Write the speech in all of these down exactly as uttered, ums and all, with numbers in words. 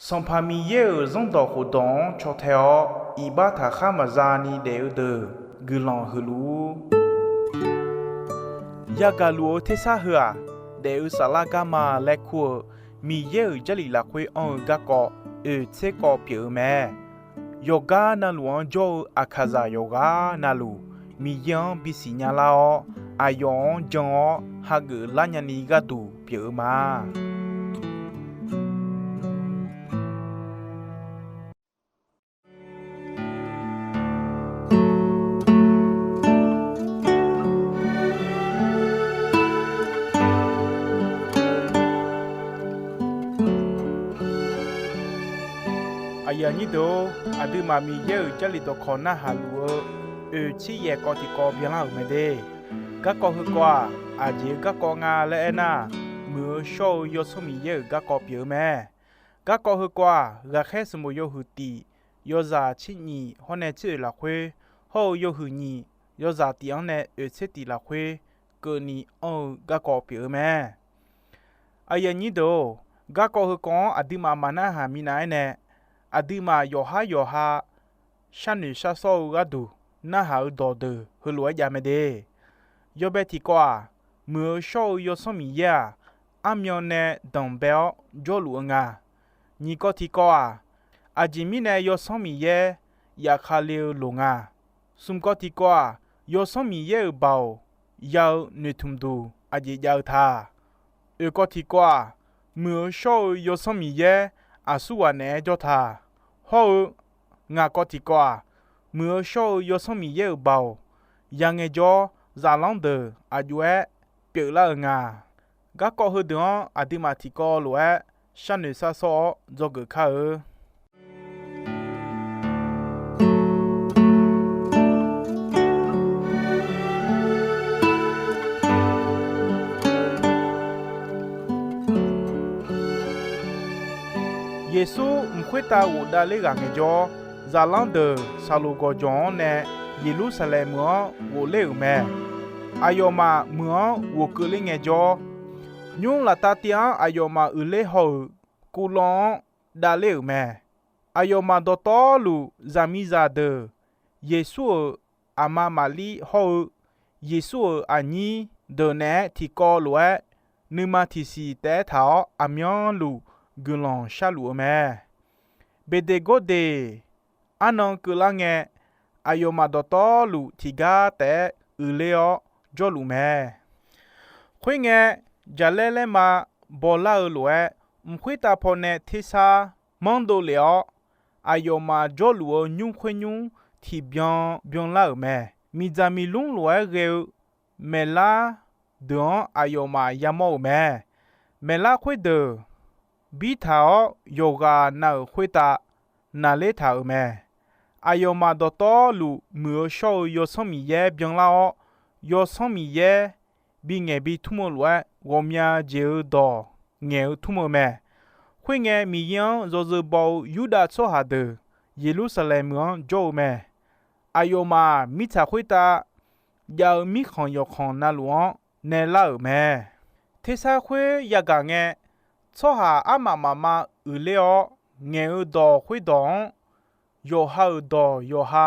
Sanqpaq Miqyaer-euq zanrdawq khofdawq-anr caw tae-awr, iqbax taqkhar maqza ni daef-eu deuq guiqlanq huiq luf-ur. Yagaq luf-eu tersar heu-aq, daef-eu saflar garma laer kur-eu Miqyaer-euq Jarlif lafkhoer anr-eu garkawv oeq tser kawv pyeuf-eu mae. Yawqgar navluf-anr jawr-eu aqkaqzaq yawqghaq navluf, Miqyaer-anr bisiq nya lar-awr, aqyawf-anr jan-awr hageuf lar nyani gharduq pyeuf-eu ma. Aqyuif aqnyir deuq-or, aqduimaf Miqyaer-euq Jarlif dawqkawq narhaq luf-eu oeq tser yaef kawv tiqkawv byanlar-euq mae de. Garkawv heukawv-aq, aqjeq-eu garkawv nga laer aernar, muiq-eu shawr-eu Yawsanr Miqyaer-euq garkawv pyeuf-eu mae. Garkawv heukawv-aq, ghaqkhaer sanqbof yawhuiq tif, yawzaq tser nyif hawr nae tser oeq lafkhoer, hawr-eu yawhuiq nyif, yawzaq tif-anr nae oeq tser tif lafkhoer keuvni anr-eu garkawv pyeuf-eu mae. Aqyuif aqnyir deuq-or, garkawv heukawv-anr aqduimaf maqnarhaq minav-aer nae, aqduimaf yawqhar yawqha sharnoeq sharsawr-eu gharduq narhaq-eu dawqdeuq heulof-aer jav mae de. Yawbae tiqkawv-aq, muiq-eu shawr-eu Yawsanr Miqyaer-aq, armyan nae danqbae-awr jawrluf-eu nga. Nyiq kawv tiqkawv-aq, aqjeq mirnae Yawsanr Miqyaer yafkale-eu loq nga. Smq kawv tiqkawv-aq, Yawsanr Miqyaer-euq baoq ya-eu noeqtmq duq aqjeq jav-eu ta. Oeq kawv tiqkawv-aq, muiq-eu shawr-eu Yawsanr Miqyaer aqsurghaq naeq-aer jawr ta. Hawr-eu ngaq kawv tiqkawv-aq, muiq-eu shawr-eu Yawsanr Miqyaer-euq baoq yangae jawr, zaqlanr deuq aq jov-aer pyeuflar-euq nga. Garkawv heudeuq-anr aqduimaf tiqkawv lof-aer sharnoeq sharsawr-awr dzawgeuf kar-eu. Yeqsur mq khoertav ghofdav ler ghaq ngaejawr, zaqlanr deuq saqloq gawqjawq-anr nae Yeqlursaqlaeq meuq-anr ghofler-euq mae. Aqyawfmaf meuq-anr ghofkeuv ler ngaejawr, nymr laftav tiv-anr aqyawfmaf uiqler haw-euq kuvlanr-anr davler-euq mae. Aqyawfmaf dawqtawvluf zaqmiqzaq deuq, Yeqsur-euq aqma Maqlir hawr-eu Yeqsur-euq aqnyir deuq naeq-aer tiqkawv lof-aer nuima tiqsiq taef-aer taq-awr aqmyanluf guiqlanq sharluf-eu mae. Beqdeqgordeq arnan keuvlar ngae, aqyawfmaf dawqtawvluf tiqgar taef-aer uiqler-awr jawrluf mae. Khoerngae, jaqlaer laerma bawlar-eu lof-aer, mq khoertav pawnae tersar manrdov lef-awr, aqyawfmaf jawrluf-eu nymr khoer nymr tiqbyan byanlar-euq mae. Miqdzaq miqlmr lof-aer ghae-eu maeqlar deuq-anr aqyawfmaf yamawr-euq mae. Maeqlar khoerdeuq birtaq-awr yawqghaq na-euq khoertav naqler taq-euq mae. Aqyawfmaf dawqtawvluf muiq-eu shawr-eu Yawsanr Miqyaer byanlar-awr, Yawsanr Miqyaer bingaeq bi tmr-eu lof-aer ghawqmya jeq-eu dawq ngaeq-eu tmr-eu mae. Khoerngae, Miqyaer-anr yawzeu baw-eu Yurdav tsawrhaq deuq Yeqlursaqlaeq meuq-anr jawr-eu mae. Aqyawfmaf mirtsaq khoertav jav-eu mirkhanq yawqkhanq navluf-anr naelar-euq mae. Tersar khoer yagaq ngae, tsawrhaq armaf mafma uiqler-awr ngaeq-eu dawq khoerdawq-anr yawqha-euq dawq yawqha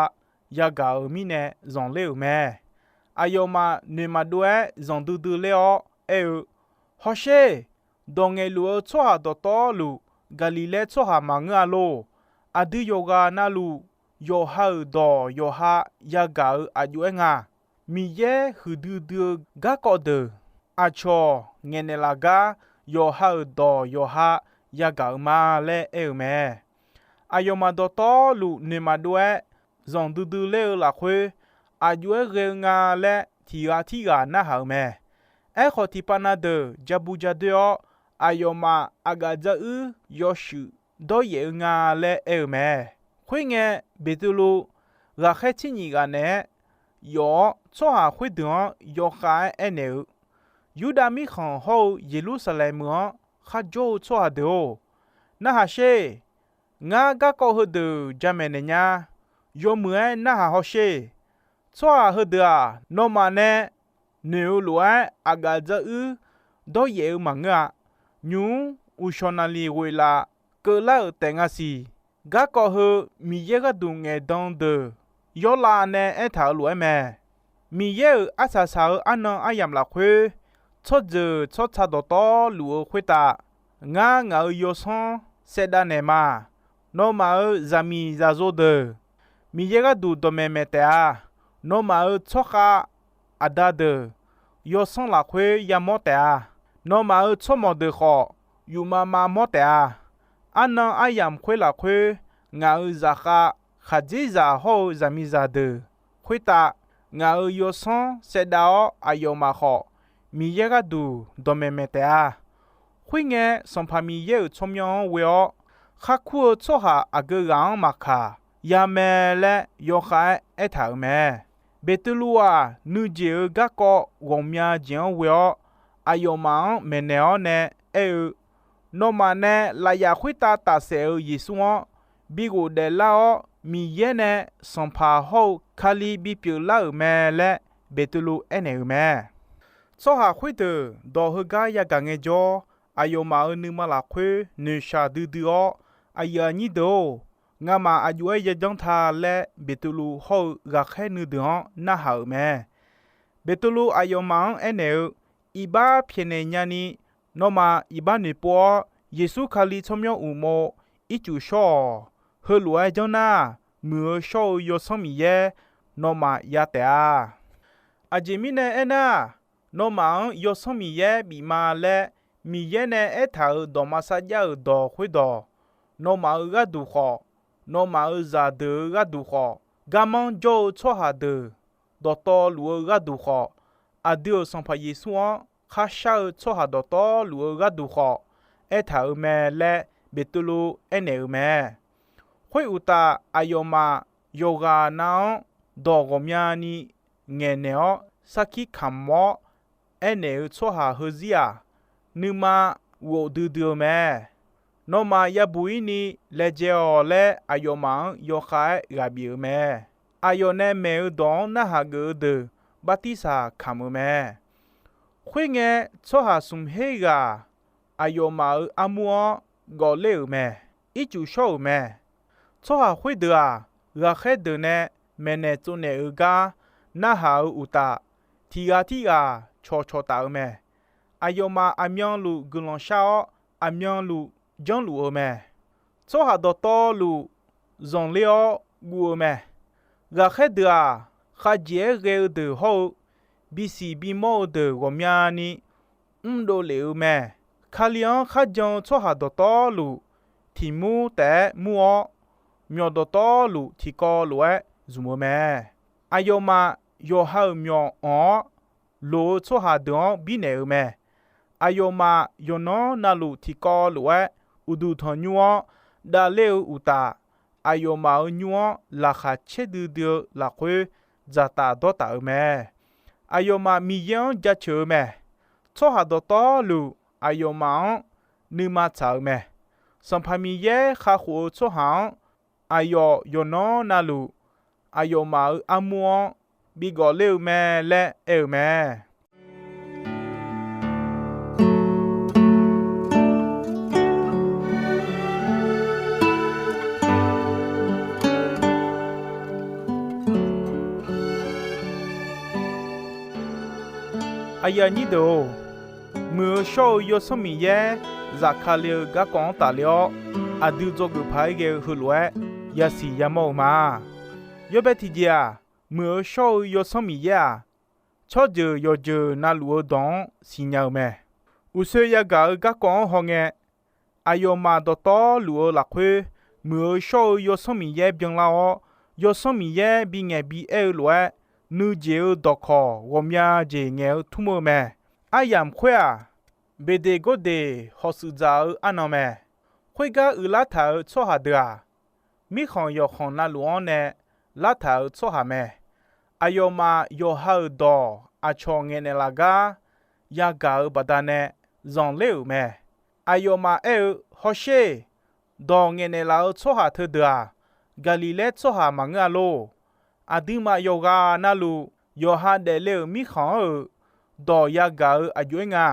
yagaq-euq mirnae zanqler-euq mae. Aqyawfmaf noeq maqdov-aer zanqdui dui ler-awr aer-eu, Hawsher, dawq ngaeqluf-eu tsawrhaq dawqtawvluf Gaqliqlaer tsawrhaq maqngeur-a lor. Aqdui yawqghaq navluf yawqha-euq dawq yawqha yagaq-eu aq jov-aer nga. Miqyaer huiqdui dui-eu garkawv deuq, aqcawq ngaeqnaeq laf gar yawqha-euq dawq yawqha yagaq-eu ma laer aer-eu mae. Aqyawfmaf dawqtawvluf noeq maqdov-aer zanqdui dui ler-eu lafkhoer, aq jov-aer ghae-eu nga laer tiq ghaq tirghaq narhaq-euq mae. Aerkhawf, tiqpav na deuq ja bu ja doer-awr, aqyawfmaf aqgaf dzaruir yawshuif dawryaef-eu nga laer aer-eu mae. Khoerngae, Beqtuvluv ghaqkhaer tser nyif ghaq naeq-aer yawf-awr, tsawrhaq khoerdeuq-anr yawkhav-aer aernaeq-eu, Yurdav mirkhanq hawr-eu Yeqlursaqlaeq meuq-anr kharjawr-eu tsawrhaq deuq-or, narhaq sher. Ngar garkawv heudeuq jamaeq naeq nya. Yawmuiq-aer narhaq hawsher. Tsawrhaq heudeuq-aq, nawmaf nae noeq-eu lof-aer aqgaf dzaruir dawryaef-eu maqngeur-a. Nymq-mr uqshawq naqliq ghoeqlaf keuvlar-euq taef nga siq. Garkawv heu Miqyaer gharduq ngaeqdan deuq yawrlav nae aertaq-euq lof-aer mae. Miqyaer-euq arsaq saq-eu arnan aryamq lafkhoer, tsawrjeuq tsawrca dawqtawvluf-eu khoertav, ngar ngaq-euq yawsanr saevdav naeq ma. Nawmaf-euq zaqmiq zaqyo deuq, Miqyaer gharduq dawqmaeq maeq taef-a. Nawmaf-euq tsawrkhav aqda deuq, yawsanr lafkhoer yamawr taef-a. Nawmaf-euq tsawrmawq deuq khawf, yufmav mavmawr taef-a. Arnan aryamq khoer lafkhoer, ngaq-euq zaqkhav khaqdzerzaq hawr-eu zaqmiqzaq deuq khoertav, ngaq-euq yawsanr saevdav-awr, aqyawfmaf khawf Miqyaer gharduq dawqmaeq maeq taef-a. Khoerngae, Sanqpaq Miqyaer-euq tsawrmyanr-anr ghoe-awr, khar kur-eu tsawrhaq aqgeu ghaq-anr maqkaq, ya mae laer yawkhav-aer aertaq-euq mae. Beqtuvluv-aq, nuijeq-euq garkawv ghawqmya jeq-anr ghoe-awr, aqyawfmaf-anr maeqnaeq-awr nae aer-eu, Nawmaf nae lafyaf khoertav tafsaef-euq Yeqsur-anr bi ghofdaef lar-awr, Miqyaer nae Sanqpaq hawr-eu Kali bipyeuf lar-euq mae laer Beqtuvluv aernaeq-euq mae. Tsawrhaq khoerdeuq dawq heugar yagaq ngaejawr, aqyawfmaf-euq nuima lafkhoer noeqshaq duidui-awr, Aqyuif aqnyir deuq-or, ngamaf aqjox-aer yajanr ta laer Beqtuvluv hawr-eu ghaqkhaer nuideuq-anr narhaq-euq mae. Beqtuvluv aqyawfmaf-anr aernaeq-eu, Iqbax pyaeqnaeq nyani, nawmaf iqbax noeqpov-awr, Yeqsur Kali tsawrmyanr uqmov ircuf shawr-awq. Heulof-aer janr nar, Muiq-eu shawr-eu Yawsanr Miqyaer nawmaf ya taef-a. Aqjeq mirnae aernar, nawmaf-anr Yawsanr Miqyaer bif ma laer Miqyaer nae aertaq-euq dawqma sarjax-euq dawq khoerdawq, nawmaf-euq gharduq khawf, nawmaf-euq zaqdeuq-euq gharduq khawf, garmanr jawr-eu tsawrhaq deuq dawqtawvluf-eu gharduq khawf, aqdui-euq Sanqpaq Yeqsur-anr kharshar-eu tsawrhaq dawqtawvluf-eu gharduq khawf, aertaq-euq mae laer Beqtuvluv aernaeq-euq mae. Khoeruqtaf, aqyawfmaf yawqghaq nav-anr dawq ghawqmyani ngaeqnaeq-awr sarkir kamq-awr aernaeq-eu tsawrhaq heuzir-aq, nuima ghof duidui-eu mae. Nawmaf yabuq-ir ni laejae-awq laer aqyawfmaf-anr yawkhav-aer ghaq bif-euq mae. Aqyawf nae maeq-eu dawq-anr narhaq geuf-eu deuq bartirsaq kamq-eu mae. Khoerngae, tsawrhaq smq her ghaq aqyawfmaf-euq armur-anr gawfler-euq mae. Ircuf shawr-euq mae. Tsawrhaq khoerdeuq-aq, ghaqkhaer deuq nae maeqnaeq tsovnaeq-eu gar narhaq-eu uqtaf, tiq ghaq tirghaq cawqcawq taf-eu mae. Aqyawfmaf aqmyanluf guiqlanq shar-awr, aqmyanluf janrluf-eu mae. Tsawrhaq dawqtawvluf zanqler-awr guv-eu mae. Ghaqkhaer deuq-aq, khavjeq-aer ghae-eu deuq hawr-eu, bisiq bimawr-eu deuq ghawqmyani mrdov lef-eu mae. Kali-anr kharjan-eu tsawrhaq dawqtawvluf, tiq mur taef-aer mur-awr, myawq dawqtawvluf tiqkawv lof-aer zmq-eu mae. Aqyawfmaf yawqha-euq myawq anq-awr, loq-eu tsawrhaq deuq-anr birnaeq-euq mae. Aqyawfmaf yawqnan navluf tiqkawv lof-aer uqduq tanqnymr-anr davler-eu uqtaf, aqyawfmaf-euq nymr-anr laqkhaq caerdui dui-eu lafkhoer dzaqtaf dawrtaf-euq mae. Aqyawfmaf Miqyaer-anr jaceuq-eu mae. Tsawrhaq dawqtawvluf aqyawfmaf-anr nuima tsaq-euq mae. Sanqpaq Miqyaer kakhof-eu tsawrhaq-anr aqyawf yawqnan navluf aqyawfmaf-euq armur-anr bi gawfler-eu mae laer aer-eu mae. Aqyuif aqnyir deuq-or, Muiq-eu shawr-eu Yawsanr Miqyaer zafkale-eu garkawv-anr tafler-awr, aqdui dzawgeuf paq-aer ghae-eu heulof-aer yasiq yamawr-eu ma. Yawbae tiqjeq-aq, Muiq-eu shawr-eu Yawsanr Miqyaer-aq, tsawrjeuq yawqjeuq navluf-eu dawq-anr siqnya-eu mae. Uqshoe yagaq-eu garkawv-anr hawngae, aqyawfmaf dawqtawvluf-eu lafkhoer Muiq-eu shawr-eu Yawsanr Miqyaer byanlar-awr, Yawsanr Miqyaer bingaeq bi aer-eu lof-aer, nuijeq-eu dawqkawq ghawqmya jeq ngaeq-eu tmr-eu mae. Aryamq khoer-aq, Beqdeqgordeq hawshuif dzaq-eu arnan mae. Khoergar uiqlar taq-euq tsawrhaq deuq-aq, mirkhanq yawqkhanq navluf-anr nae lartaq-euq tsawrhaq mae. Aqyawfmaf yawqha-euq dawq aqcawq ngaeqnaeq laf gar yagaq-euq baqdanae zanqler-euq mae. Aqyawfmaf aer-eu, Hawsher, dawq ngaeqnaeq laf-eu tsawrhaq teudeuq-aq, Gaqliqlaer tsawrhaq maqngeur-a lor. Aqduimaf yawqghaq navluf yawqha daefle-euq mirkhanq-anr-euq dawq yagaq-eu aqjox-aer nga.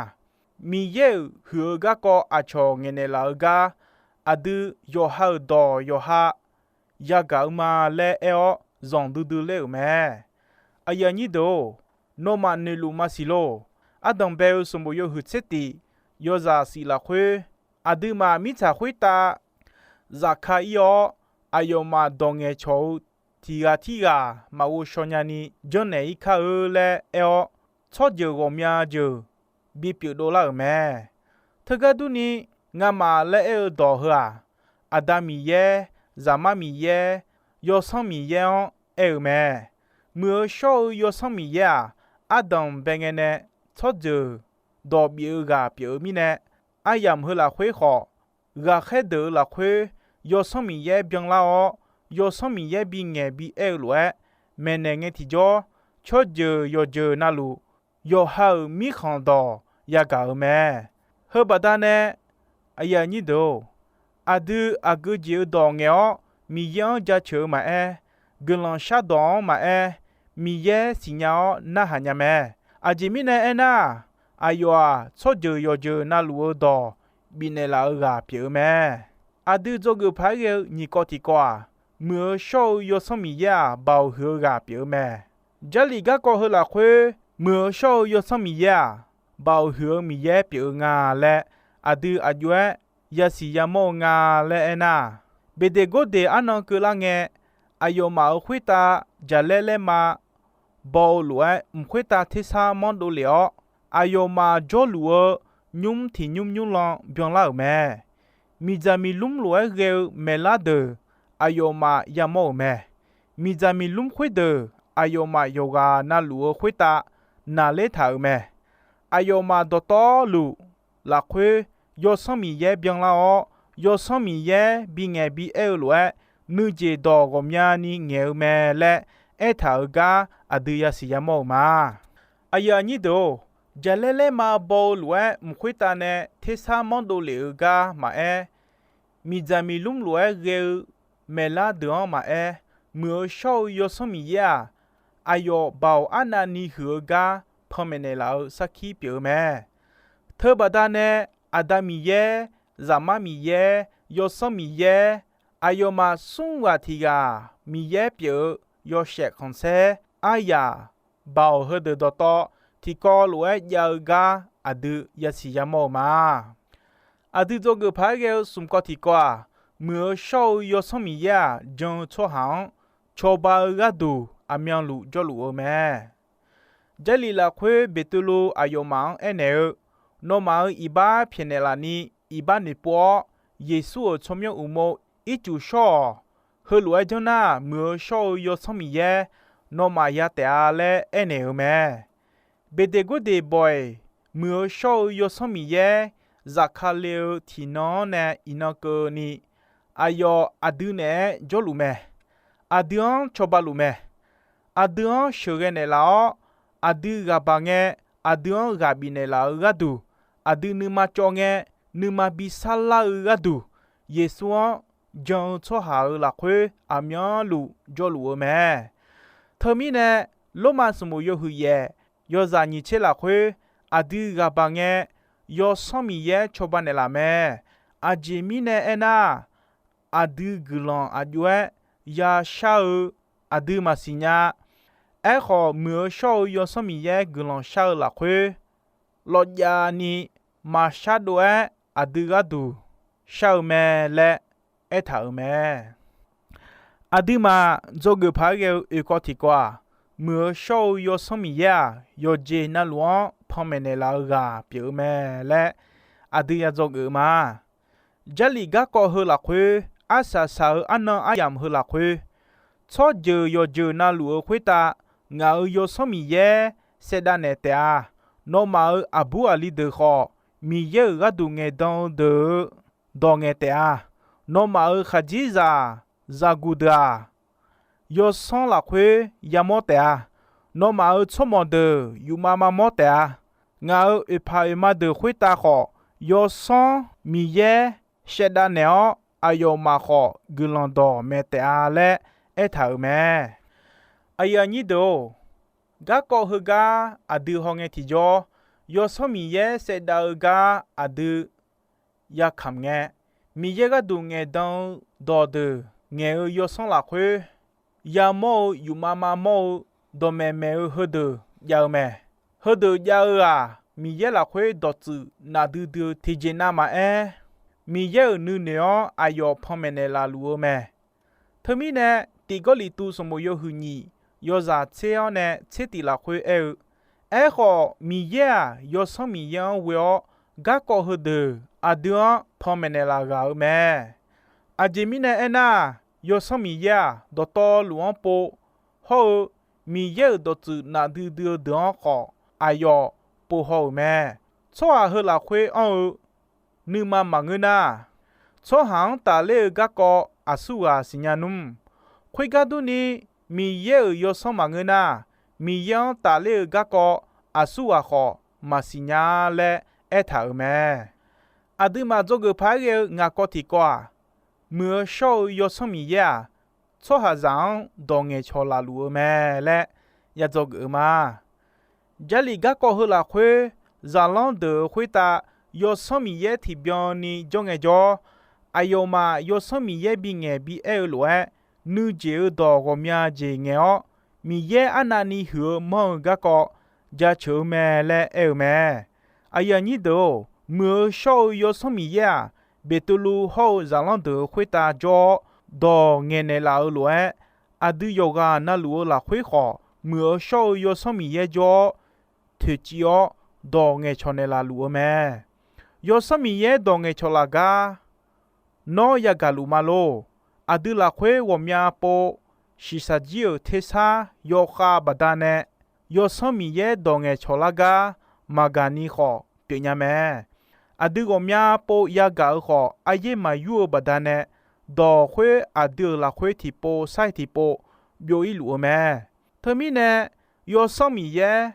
Miqyaer-euq huiq-eu garkawv aqcawq ngaeqnaeq laf-eu gar, aqdui yawqha-euq dawq yawqha yagaq-eu ma laer aer-awr zanqdui dui ler-euq mae. Aqyuif aqnyir deuq-or, nawmaf noeqluf maqsiq lor. Ardanq bae-eu sanqbof yawhuiq tser tif yawzaq shif lafkhoer, aqduimaf mirtsaq khoertav zafka ir-awr, aqyawfmaf dawq ngaeqcawq-eu tiq ghaq tirghaq maqghov shaw nyani janrnaeq ir kar-eu laer aer-awr, tsawrjeuq ghawqmya jeuq bipyeuf dovlar-euq mae. Teugar durni, ngamaf laer aer-eu dawq heu-aq, Aqda Miqyaer, Zaqmar Miqyaer, Yawsanr Miqyaer-anr aer-eu mae. Muiq-eu shawr-eu Yawsanr Miqyaer-aq, ardanq bae ngae nae tsawrjeuq dawq bif-eu ghaq pyeuf-eu mirnae, aryamq heu lafkhoer khawf, ghaqkhaer deuq-eu lafkhoer Yawsanr Miqyaer byanlar-awr, Yawsanr Miqyaer bingaeq bi aer-eu lof-aer maeqnaeq ngae tiqjawr, tsawrjeuq yawqjeuq navluf yawqha-euq mirkhanq dawq yagaq-euq mae. Heubaqda nae, aqyuif aqnyir deuq-or, aqdui aqgeu jeq-eu dawq ngaeq-awr Miqyaer-anr jaceuq-eu maqaer, guiqlanq shardawq-anr maqaer, Miqyaer siqnya-awr narhaq nya mae. Aqjeq mirnae aernar, aqyawf-aq tsawrjeuq yawqjeuq navluf-eu dawq bifnaeq laf-eu ghaq pyeuf-eu mae. Aqdui dzawgeuf paq-aer ghae-eu nyiq kawv tiqkawv-aq, muiq-eu shawr-eu Yawsanr Miqyaer-aq, Baoq huiq-eu ghaq pyeuf-eu mae. Jarlif garkawv heu lafkhoer muiq-eu shawr-eu Yawsanr Miqyaer-aq, Baoq huiq-eu Miqyaer pyeuf-eu nga laer aqdui aqjox-aer yasiq yamawr-eu nga laer aernar, Beqdeqgordeq arnan keuvlar ngae, aqyawfmaf-euq khoertav jaqlaer laerma baw-eu lof-aer mq khoertav tersar manr dovlef-awr, aqyawfmaf jawrluf-eu nymr tiq nymr nymr lan byanlar-euq mae. Miqdzaq miqlmr lof-aer ghae-eu maeqlar deuq aqyawfmaf yamawr-euq mae. Miqdzaq miqlmr khoerdeuq aqyawfmaf yawqghaq navluf-eu khoertav naqler taq-euq mae. Aqyawfmaf dawqtawvluf lafkhoer Yawsanr Miqyaer byanlar-awr, Yawsanr Miqyaer bingaeq bi aer-eu lof-aer, nuijeq dawq ghawqmyani ngaeq-eu mae laer aertaq-euq gar aqdui yasiq yamawr-euq ma. Aqyuif aqnyir deuq-or, jaqlaer laerma baw-eu lof-aer mq khoertav nae tersar manr dovlef-eu gar maqaer, miqdzaq miqlmr lof-aer ghae-eu maeqlar deuq-anr maqaer, muiq-eu shawr-eu Yawsanr Miqyaer-aq, aqyawf Baoq arnavni huiq-eu gar panmaeq naeqlaf-eu sarkir pyeuf-eu mae. Teubaqda nae Aqda Miqyaer, Zaqmar Miqyaer, Yawsanr Miqyaer, aqyawfmaf smr ghaq tiq ghaq Miqyaer pyeuf-eu yawshaef khanqsaer aryaq Baoq heudeuq dawqtawv tiqkawv lof-aer jav-eu gar aqdui yasiq yamawr-eu ma. Aqdui dzawgeuf paq-aer ghae-eu smq kawv tiqkawv-aq, muiq-eu shawr-eu Yawsanr Miqyaer-aq, jan-eu tsawrhaq-anr cawba-eu gharduq aqmyanluf jawrluf-eu mae. Jarlif lafkhoer Beqtuvluv aqyawfmaf-anr aernaeq-eu, Nawmaf-euq iqbax pyaeqnaeq lafni iqbax noeqpov-awr, Yeqsur-euq tsawrmyanr uqmov ircuf shawr-awq. Heulof-aer janr nar, muiq-eu shawr-eu Yawsanr Miqyaer nawmaf ya taef-a laer aernaeq-eu mae. Beqdeqgordeq bawq-iq, muiq-eu shawr-eu Yawsanr Miqyaer zafkale-eu tiqnan-anr nae iqnan keuvni, aqyawf aqdui naeq-aer jawrluf mae. Aqdui-anr cawba luf mae. Aqdui-anr sheuqghae naeqlaf-awr, aqdui ghaqbaq ngae, aqdui-anr ghaq bifnaeq laf-eu gharduq, aqdui nuima cawv ngae, nuima bi sarlar-eu gharduq, Yeqsur-anr jan-eu tsawrhaq-euq lafkhoer aqmyanluf jawrluf-eu mae. Teumirnae, Lormav sanqbof yawhuiq yaef, yawzaq nyiq tser lafkhoer, aqdui ghaqbaq ngae, Yawsanr Miqyaer cawba naeqlaf mae. Aqjeq mirnae aernar, aqdui guiqlanq aqjox-aer yashar-eu aqdui maqsiq nya. Aerkhawf, muiq-eu shawr-eu Yawsanr Miqyaer guiqlanq shar-eu lafkhoer, lawqjavni maqshar dov-aer aqdui gharduq shar-eu mae laer aertaq-euq mae. Aqduimaf dzawgeuf paq-aer ghae-eu oeqkawv tiqkawv-aq, muiq-eu shawr-eu Yawsanr Miqyaer-aq, yawqjeq navluf-anr panmaeq naeqlaf-eu ghaq pyeuf-eu mae laer aqdui ya dzawgeuf-eu ma. Jarlif garkawv heu lafkhoer, arsaq saq-eu arnan aryamq heu lafkhoer, tsawrjeuq yawqjeuq navluf-eu khoertav, ngaq-euq Yawsanr Miqyaer saevdav naeq taef-a. Nawmaf-euq aqbur aqli deuq khawf, Miqyaer-euq gharduq ngaeqdan-eu deuq-eu dawq ngaeq taef-a. Nawmaf-euq khaqdzerzaq zaqguq deuq-aq, yawsanr lafkhoer yamawr taef-a. Nawmaf-euq tsawrmawq deuq yufmav mamawr taef-a. Ngaq-euq oeqpaq oeqma deuq khoertav khawf, yawsanr Miqyaer saevdav naeq-awr, aqyawfmaf khawf guiqlanq dawqmaeq taef-a laer aertaq-euq mae. Aqyuif aqnyir deuq-or, garkawv heugar aqdui hawngae tiqjawr, Yawsanr Miqyaer saevdav-eu gar aqdui yakamq ngae, Miqyaer gharduq ngaeqdan-eu dawqdeuq ngaeq-eu yawsanr lafkhoer, yamawr-eu yufmav mavmawr-eu dawqmaeq maeq-eu heudeuq jav-eu mae. Heudeuq jav-eu-aq, Miqyaer lafkhoer dawqtsuif nafdui dui-eu tiqjeq navmaqaer, Miqyaer-euq nuinoeq-anr aqyawf panmaeq naeqlaf luf-eu mae. Teumirnae, Tiq Gawrliqtu sanqbof yawhuiq nyiq yawzaq tser-anr nae tser tiq lafkhoer aer-eu, Aerkhawf, Miqyaer-aq, Yawsanr Miqyaer-anr ghoe-awr, garkawv heudeuq aqdui-anr panmaeq naeqlaf ghaq-euq mae. Aqjeq mirnae aernar, Yawsanr Miqyaer-aq, dawqtawvluf-anr pov hawr-eu, Miqyaer-euq dawqtsuif nafdui dui-eu deuq-anr khawf, aqyawf pov haw-euq mae. Tsawrhaq heu lafkhoer anr-eu nuima maqngeur nar, tsawrhaq-anr tafler-eu garkawv aqsurghaq siqnya nmr. Khoergar durni, Miqyaer-euq Yawsanr maqngeur nar, Miqyaer-anr tafler-eu garkawv aqsurghaq khawf maqsiq nya laer aertaq-euq mae. Aqduimaf dzawgeuf paq-aer ghae-eu ngaq kawv tiqkawv-aq, muiq-eu shawr-eu Yawsanr Miqyaer-aq, tsawrhaqzaq-anr dawq ngaeqcawq laf luf-eu mae laer ya dzawgeuf-eu ma. Jarlif garkawv heu lafkhoer, zaqlanr deuq-euq khoertav Yawsanr Miqyaer tiqbyan ni jawr ngaejawr, aqyawfmaf Yawsanr Miqyaer bingaeq bi aer-eu lof-aer, nuijeq-eu dawq ghawqmya jeq ngaeq-awr, Miqyaer arnavni huiq-eu manr-eu garkawv jaceuq-eu mae laer aer-eu mae. Aqyuif aqnyir deuq-or, muiq-eu shawr-eu Yawsanr Miqyaer-aq, Beqtuvluv hawr-eu zaqlanr deuq-euq khoertav jawr-awr, dawq ngaeqnaeq laf-eu lof-aer, aqdui yawqghaq navluf-eu lafkhoer khawf, muiq-eu shawr-eu Yawsanr Miqyaer jawr-awr, toeqciv-awr dawq ngaeqcawq naeqlaf luf-eu mae. Yawsanr Miqyaer dawq ngaeqcawq laf gar nawr yagaq luf ma lor. Aqdui lafkhoer ghawqmya pov shiqshaq jir-euq tersar yawkhav baqdanae, Yawsanr Miqyaer dawq ngaeqcawq lar gar maqgaq ni khawf pyeufnya mae. Aqdui ghawqmya pov yagaq-eu khawf, aryaer maqyur-eu baqdanae, dawq khoer aqdui-euq lafkhoer tiqpov sar-iq tiqpov byov-ir luf-eu mae. Teumirnae, Yawsanr Miqyaer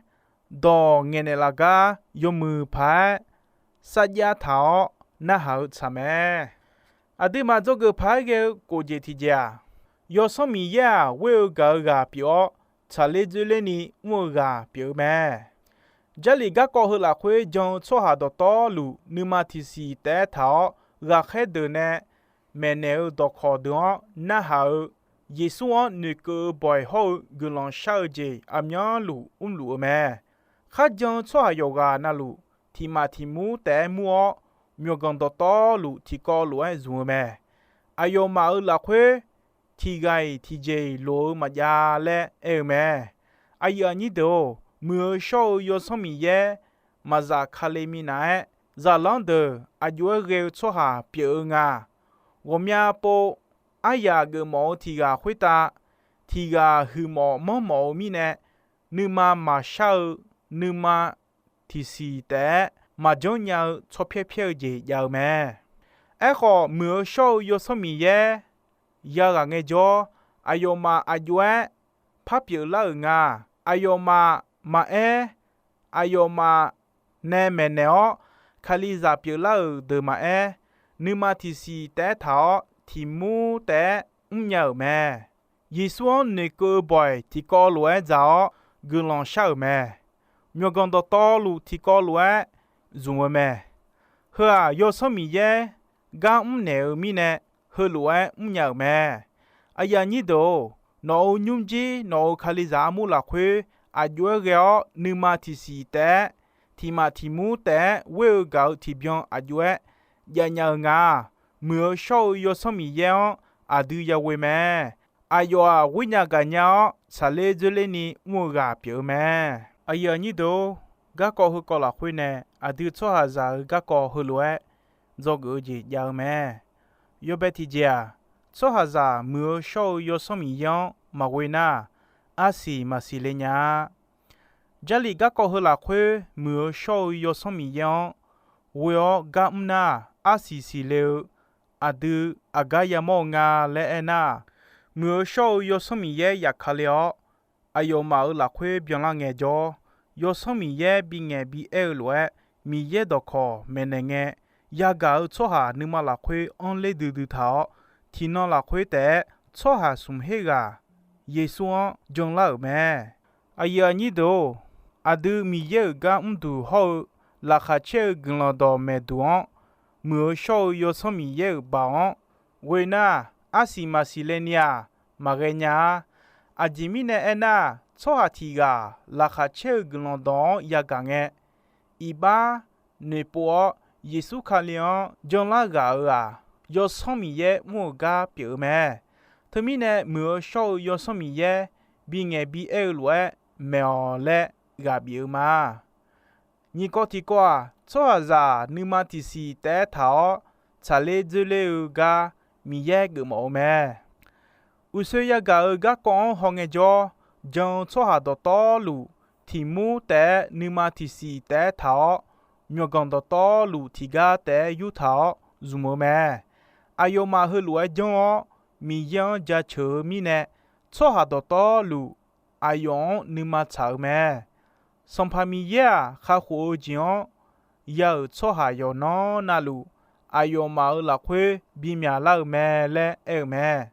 dawq ngaeqnaeq laf gar yawmuiq paq-aer sarjax taq-awr narhaq-eu tsaq mae. Aqduimaf dzawgeuf paq-aer ghae-eu kof jeq tiqjeq-aq, Yawsanr Miqyaer-aq ghoer-eu gaq-eu ghaq pyeuf-awr, tsaqler dzoerler ni mr-eu ghaq pyeuf-eu mae. Jarlif garkawv heu lafkhoer jan-eu tsawrhaq dawqtawvluf nuima tiqsiq taef-aer taq-awr, ghaqkhaer deuq nae maeqnaeq-eu dawqkawq deuq-anr narhaq-eu, Yeqsur-anr noeqkeuv-eu bawq-iq hawr-eu guiqlanq shar-eu jeq aqmyanluf mrluf-eu mae. Kharjan-eu tsawrhaq yawqghaq navluf, tiq maf tiq mur taef-aer mur-awr, myawqganq dawqtawvluf tiqkawv lof-aer zmq-eu mae. Aqyawfmaf-euq lafkhoer tiq ghaq-iq tiqjeq-iq loq-eu maqjav laer aer-eu mae. Aqyuif aqnyir deuq-or, muiq-eu shawr-eu Yawsanr Miqyaer maqzaf kale minav-aer, zaqlanr deuq aq jov-aer ghae-eu tsawrhaq pyeuf-eu nga. Ghawqmya pov aryaq geufmawf-eu tiq ghaq khoertav, tiq ghaq huiqmawf manrmawf-eu mirnae, nuima maqshar-eu, nuima tiqsiq taef-aer maqjanr nya-eu tsawrpyaer pyaer-eu jeq jav-eu mae. Aerkhawf, muiq-eu shawr-eu Yawsanr Miqyaer yaghaq ngaejawr, aqyawfmaf aq jov-aer par pyeuflar-euq nga. Aqyawfmaf maqaer, aqyawfmaf nae maeqnaeq-awr, Kalizaq pyeuflar-euq deuq maqaer, nuima tiqsiq taef-aer taq-awr, tiq mur taef-aer mrnya-euq mae. Yeqsur-anr noeqkeuv-eu bawq-iq tiqkawv lof-aer dzaq-awr guiqlanq shar-euq mae. Myawqganq dawqtawvluf tiqkawv lof-aer zmq-eu mae. Heu-aq, Yawsanr Miqyaer gar mrnaeq-eu mirnae, heulof-aer mrnya-euq mae. Aqyuif aqnyir deuq-or, nawq-euq nymrjir, nawq-euq Kalizaq armur lafkhoer aq jov-aer ghae-awr, nuima tiqsiq taef-aer, tiq maf tiq mur taef-aer ghoer-eu gaq-eu tiqbyan aq jov-aer javnya-eu nga. Muiq-eu shawr-eu Yawsanr Miqyaer-anr aqdui yaghoe mae. Aqyawf-aq, ghoer nya gaq nya-awr, tsaqler dzoerler ni mr-eu ghaq pyeuf-eu mae. Aqyuif aqnyir deuq-or, garkawv heukawv lafkhoer nae aqdui tsawrhaqzaq-euq garkawv heulof-aer dzawgeuf-eu jeq jav-eu mae. Yawbae tiqjeq-aq, tsawrhaqzaq muiq-eu shawr-eu Yawsanr Miqyaer-anr maqghoe nar, arsiq maqsiq le nya-a. Jarlif garkawv heu lafkhoer muiq-eu shawr-eu Yawsanr Miqyaer-anr ghoe-awr gar mr nar, arsiq siqle-eu aqdui aqgar yamawr-eu nga laer aernar, muiq-eu shawr-eu Yawsanr Miqyaer yafkale-awr, aqyawfmaf-euq lafkhoer byanlar ngaejawr, Yawsanr Miqyaer bingaeq bi aer-eu lof-aer, Miqyaer dawqkawq maeqnaeq ngae, yagaq-eu tsawrhaq nuima lafkhoer anrler duidui taq-awr, tiqnan lafkhoer taef-aer tsawrhaq smq her ghaq Yeqsur-anr janlar-euq mae. Aqyuif aqnyir deuq-or, aqdui Miqyaer-euq gar mrduq hawr-eu laqkhaq caer-eu guiqlanq dawqmaeq duq-anr muiq-eu shawr-eu Yawsanr Miqyaer-euq baoq-anr ghoe nar, arsiq maqsiq laeni-aq, maqghae nya-ar. Aqjeq mirnae aernar, tsawrhaq tiq ghaq laqkhaq caer-eu guiqlanq dawq-anr yagaq ngae, iqbax noeqpov-awr Yeqsur Kali-anr janlar ghaq-euq-aq, Yawsanr Miqyaer mr-eu gar pyeuf-eu mae. Teumirnae, muiq-eu shawr-eu Yawsanr Miqyaer bingaeq bi aer-eu lof-aer maeq-awq laer ghaq bif-eu ma. Nyiq kawv tiqkawv-aq, tsawrhaqzaq nuima tiqsiq taef-aer taq-awr tsaqler dzoerler-eu gar Miqyaer geufmawf-eu mae. Uqshoe yagaq-euq garkawv-anr hawngae jawr, jan-eu tsawrhaq dawqtawvluf, tiq mur taef-aer nuima tiqsiq taef-aer taq-awr, myawqganq dawqtawvluf tiqgar taef-aer yurtaq-awr zmq-eu mae. Aqyawfmaf heulof-aer janr-awr, Miqyaer-anr jaceuq-eu mirnae, tsawrhaq dawqtawvluf aqyawf-anr nuima tsaq-eu mae. Sanqpaq Miqyaer-aq, kakhof-eu jeq-anr ya-euq tsawrhaq yawqnan navluf, aqyawfmaf-euq lafkhoer bimyaq lar-euq mae laer aer-euq mae.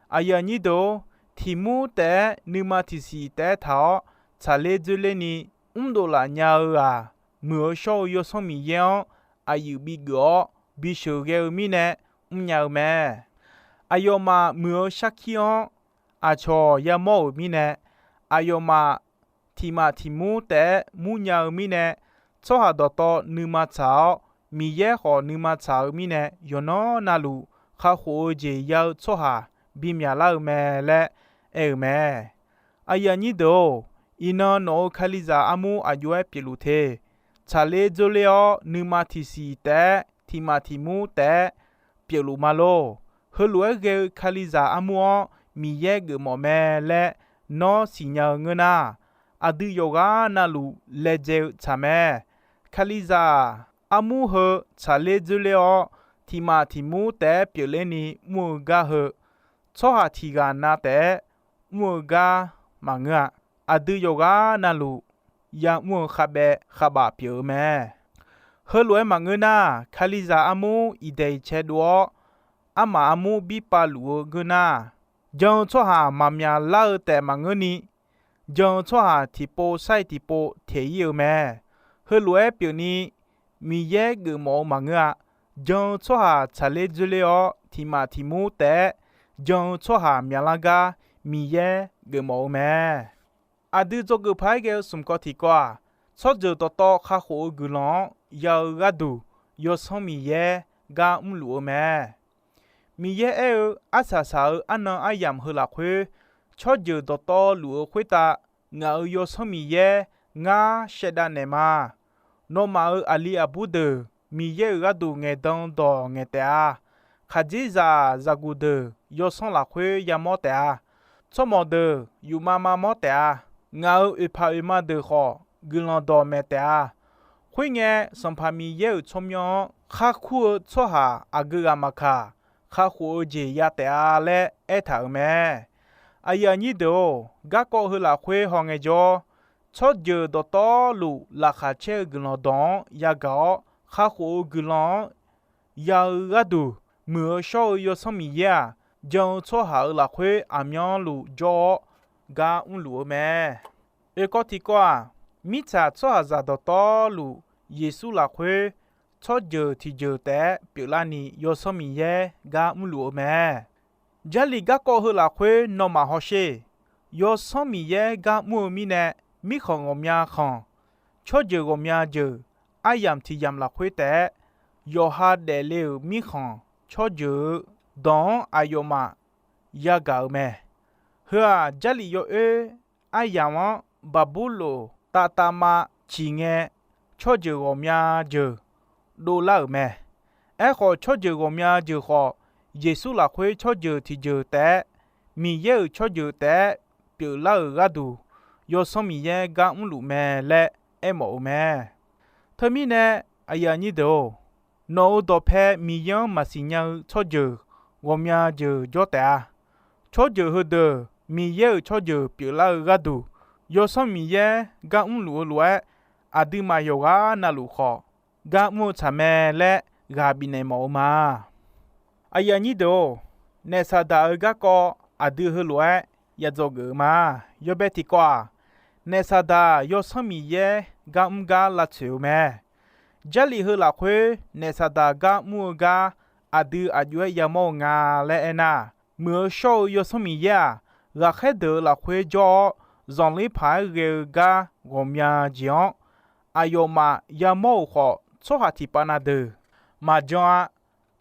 Aqyuif aqnyir deuq-or, tiq mur taef-aer nuima tiqsiq taef-aer taq-awr tsaqler dzoerlerni mrdov laf nya-eu-aq, muiq-eu shawr-eu Yawsanr Miqyaer-anr aqyuif bigeuf-awr bisheuq ghae-eu mirnae mrnya-eu mae. Aqyawfmaf muiq-eu sarkir-anr aqcawq yamawr-euq mirnae, aqyawfmaf tiq maf tiq mur taef-aer murnya-eu mirnae, tsawrhaq dawqtawv nuima tsaq-awr, Miqyaer khawf nuima tsaq-eu mirnae, yawqnan navluf kakhof-eu jeq ya-eu tsawrhaq bimyaq lar-eu mae laer aer-euq mae. Aqyuif aqnyir deuq-or, iqnan nawq-euq Kalizaq armur aqjox-aer pyeufluf te. Tsaqler dzoerler-awr nuima tiqsiq taef-aer tiq maf tiq mur taef-aer pyeufluf ma lor. Heulof-aer ghae-eu Kalizaq armur-anr Miqyaer geufmawf mae laer nawr siqnya-eu ngeur nar, aqdui yawqghaq navluf laejae-eu tsaq mae. Kalizaq armur heu tsaqler dzoerler-awr, tiq maf tiq mur taef-aer pyeuflerni mr-eu gar heu, tsawrhaq tiq ghaq na taef-aer mr-eu gar maqngeur-a. Aqdui yawqghaq navluf ya'mr-eu khavbaev khavbaf pyeuf-eu mae. Heulof-aer maqngeur nar, Kalizaq armur iqdaeq iqcae dov-awr, armaf armur birpav luf-eu ngeur nar, jan-eu tsawrhaq maqmyaq lar-eu taef maqngeurni, jan-eu tsawrhaq tiqpov sar-iq tiqpov teq-ir-eu mae. Heulof-aer pyeufni, Miqyaer geufmawf-eu maqngeur-a. Jan-eu tsawrhaq tsaqler dzoerler-awr, tiq maf tiq mur taef-aer jan-eu tsawrhaq myaqlar gar Miqyaer geufmawf-eu mae. Aqdui dzawgeuf paq-aer ghae-eu smq kawv tiqkawv-aq, tsawrjeuq dawqtawv kakhof-eu guiqlanq-anr ya-eu gharduq, Yawsanr Miqyaer gar mrluf-eu mae. Miqyaer aer-eu arsaq saq-euq arnan aryamq heu lafkhoer, tsawrjeuq dawqtawvluf-eu khoertav ngaq-euq Yawsanr Miqyaer ngar shaevdav naeq ma. Nawmaf-euq aqli aqbur deuq Miqyaer-euq gharduq ngaeqdan dawq ngaeq taef-a. Khaqdzerzaq zaqguq deuq yawsanr lafkhoer yamawr taef-a. Tsawrmawq deuq yufmav mavmawr taef-a. Ngaq-euq oeqpaq oeqma deuq khawf guiqlanq dawqmaeq taef-a. Khoerngae, Sanqpaq Miqyaer-euq tsawrmyanr-anr khar kur-eu tsawrhaq aqgeu ghaq maqkaq, kakhof-eu jeq ya taef-a laer aertaq-euq mae. Aqyuif aqnyir deuq-or, garkawv heu lafkhoer hawngae jawr, tsawrjeuq dawqtawvluf laqkhaq caer-eu guiqlanq dawq-anr yagaq-awr, kakhof-eu guiqlanq-anr ya-eu gharduq, muiq-eu shawr-eu Yawsanr Miqyaer-aq, jan-eu tsawrhaq-euq lafkhoer aqmyanluf jawr-awr gar mrluf-eu mae. Oekawv tiqkawv-aq, mirtsaq tsawrhaqzaq dawqtawvluf Yeqsur lafkhoer tsawrjeuq tiqjeuq taef-aer pyeuflarni Yawsanr Miqyaer gar mrluf-eu mae. Jarlif garkawv heu lafkhoer nawmaf hawsher. Yawsanr Miqyaer gar mr-eu mirnae, mirkhanq ghawqmya khanq, tsawrjeuq ghawqmya jeuq, aryamq tiq yamq lafkhoer taef-aer yawqha daefle-euq mirkhanq tsawrjeuq-eu dawq-anr aqyawfmaf yagaq-euq mae. Heu-aq, Jarlif yawoer aryamq-anr Baqburloq tavtavma ciq ngae, tsawrjeuq ghawqmya jeuq dovlar-euq mae. Aerkhawf, tsawrjeuq ghawqmya jeuq khawf, Yeqsur lafkhoer tsawrjeuq tiqjeuq taef-aer, Miqyaer-euq tsawrjeuq taef-aer pyeuflar-euq gharduq, Yawsanr Miqyaer gar mrluf mae laer aermawf-eu mae. Teumirnae, aqyuif aqnyir deuq-or, nawq-euq dawqpae Miqyaer-anr maqsiq nya-eu tsawrjeuq ghawqmya jeuq jawr taef-a. Tsawrjeuq heudeuq Miqyaer-euq tsawrjeuq pyeuflar-eu gharduq, Yawsanr Miqyaer gar mrluf-eu lof-aer, aqduimaf yawqghaq navluf khawf gar mr-eu tsaq mae laer ghaq bifnaeq mawf-eu ma. Aqyuif aqnyir deuq-or, naef saqdaq-eu garkawv aqdui heulof-aer yadzawgeuf-eu ma. Yawbae tiqkawv-aq, naef saqdaq Yawsanr Miqyaer gar mr gar lavtsoeq-eu mae. Jarlif heu lafkhoer naef Saqdaq gar mr-eu gar aqdui aq jov-aer yamawr-eu nga laer aernar, muiq-eu shawr-eu Yawsanr Miqyaer-aq, ghaqkhaer deuq-euq lafkhoer jawr-awr, zanqler paq-aer ghae-eu gar ghawqmya jeq-anr, aqyawfmaf yamawr-euq khawf, tsawrhaq tiqpav na deuq maqjan-a.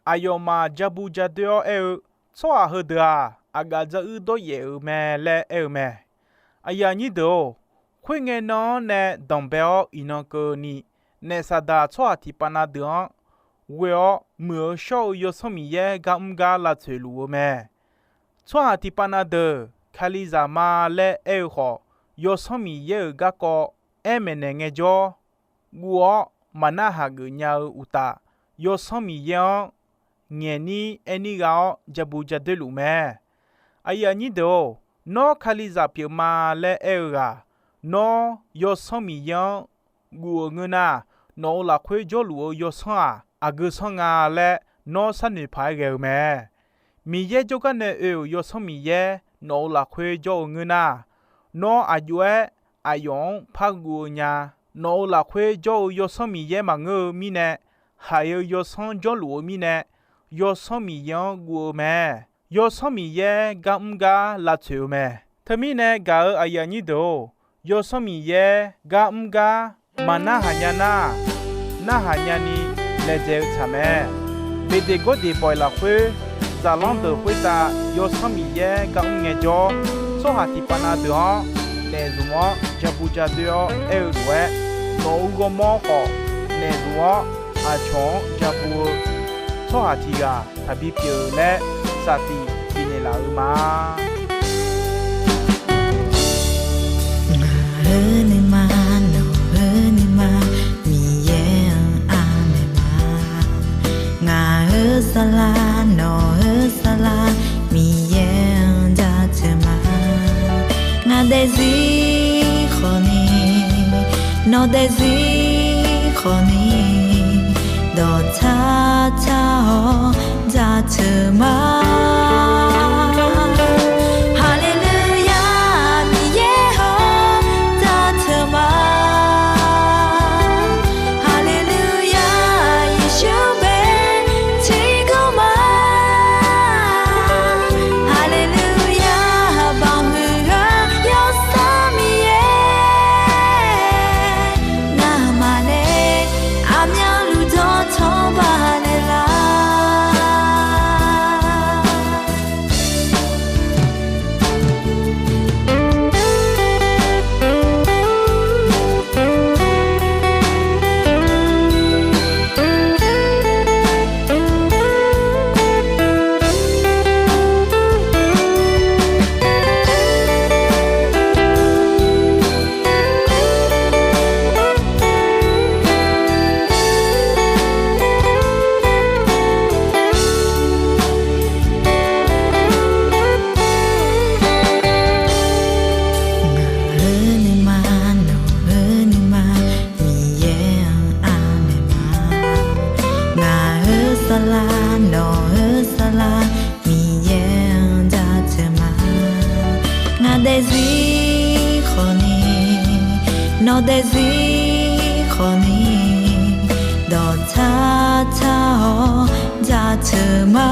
Aqyawfmaf ja bu ja doer-awr aer-eu, Tsawrhaq heudeuq-aq, aqgaf dzaruir dawryaef-euq mae laer aer-eu mae. Aqyuif aqnyir deuq-or, khoerngae nan-anr nae danqbae-awr iqnan keuvni, naef Saqdaq tsawrhaq tiqpav na deuq-anr ghoe-awr, muiq-eu shawr-eu Yawsanr Miqyaer gar mr gar lavtsoeq luf-eu mae. Tsawrhaq tiqpav na deuq Kalizaq ma laer aer-eu khawf, Yawsanr Miqyaer-euq garkawv aer maeqnaeq ngaejawr, guv-awr maq narhaq geuf nya-eu uqtaf, Yawsanr Miqyaer-anr ngaeqnir aernir gha-awr ja bu ja doer luf mae. Aqyuif aqnyir deuq-or, nawr Kalizaq pyeuf ma laer aer-eu ghaq, nawr Yawsanr Miqyaer-anr guv-eu ngeur nar, nawq-euq lafkhoer jawrluf-eu Yawsanr-aq, aqgeu sanr nga laer nawr sharnoeq paq-aer ghae-eu mae. Miqyaer jawrgar nae oe-euq Yawsanr Miqyaer nawq-euq lafkhoer jawr-eu ngeur nar, nawr aq jov-aer aqyawf-anr par guv-eu nya. Nawq-euq lafkhoer jawr-eu Yawsanr Miqyaer maqngeur-eu mirnae, haiq-eu Yawsanr jawrluf-eu mirnae, Yawsanr Miqyaer-anr guv-eu mae. Yawsanr Miqyaer gar mr gar lavtsoeq-eu mae. Teumirnae gaq-euq aqyuif aqnyir deuq-or, Yawsanr Miqyaer gar mr gar maq narhaq nya nar, narhaq nyani laejae-eu tsaq mae. Beqdeqgawrdeq bawq-iq lafkhoer, zaqlanr deuq khoertav Yawsanr Miqyaer gar mr ngaejawr, tsawrhaq tiqpav na deuq-anr naef zmq-awr ja bu ja doer-awr aer-eu lof-aer, nawq-euq ghawrmawr khawf naef zmq-awr aqcawq-anr ja bu-eu tsawrhaq tiq ghaq taqbi pyeuf-eu laer safsif bifnaeq laf-eu ma. Ngaq-euq nuima, nawq-euq nuima, Miqyaer-anr anaeq ma. Ngaq-euq saflar, nawq-euq saflar, Miqyaer-anr jaceuq ma. Ngaq daefzir khawfni, nawq daefzir khawfni, dawqtsar tsar-awr jaceuq ma. Haleluya, Miqyaer-anr jaceuq ma. Haleluya, Yeqsur bae tiqkawv ma. Haleluya, baqhuiq ghaq Yawsanr Miqyaer ngamaf nae aqmyanluf dawqtawv baqnaeq lar. Ngaq-euq nuima, nawq-euq nuima, Miqyaer-anr anaeq ma. Ngaq-euq saflar, nawq-euq saflar, Miqyaer-anr jaceuq ma. Ngaq daefzir khawfni, nawq daefzir khawfni, dawqtsar tsar-awr jaceuq ma.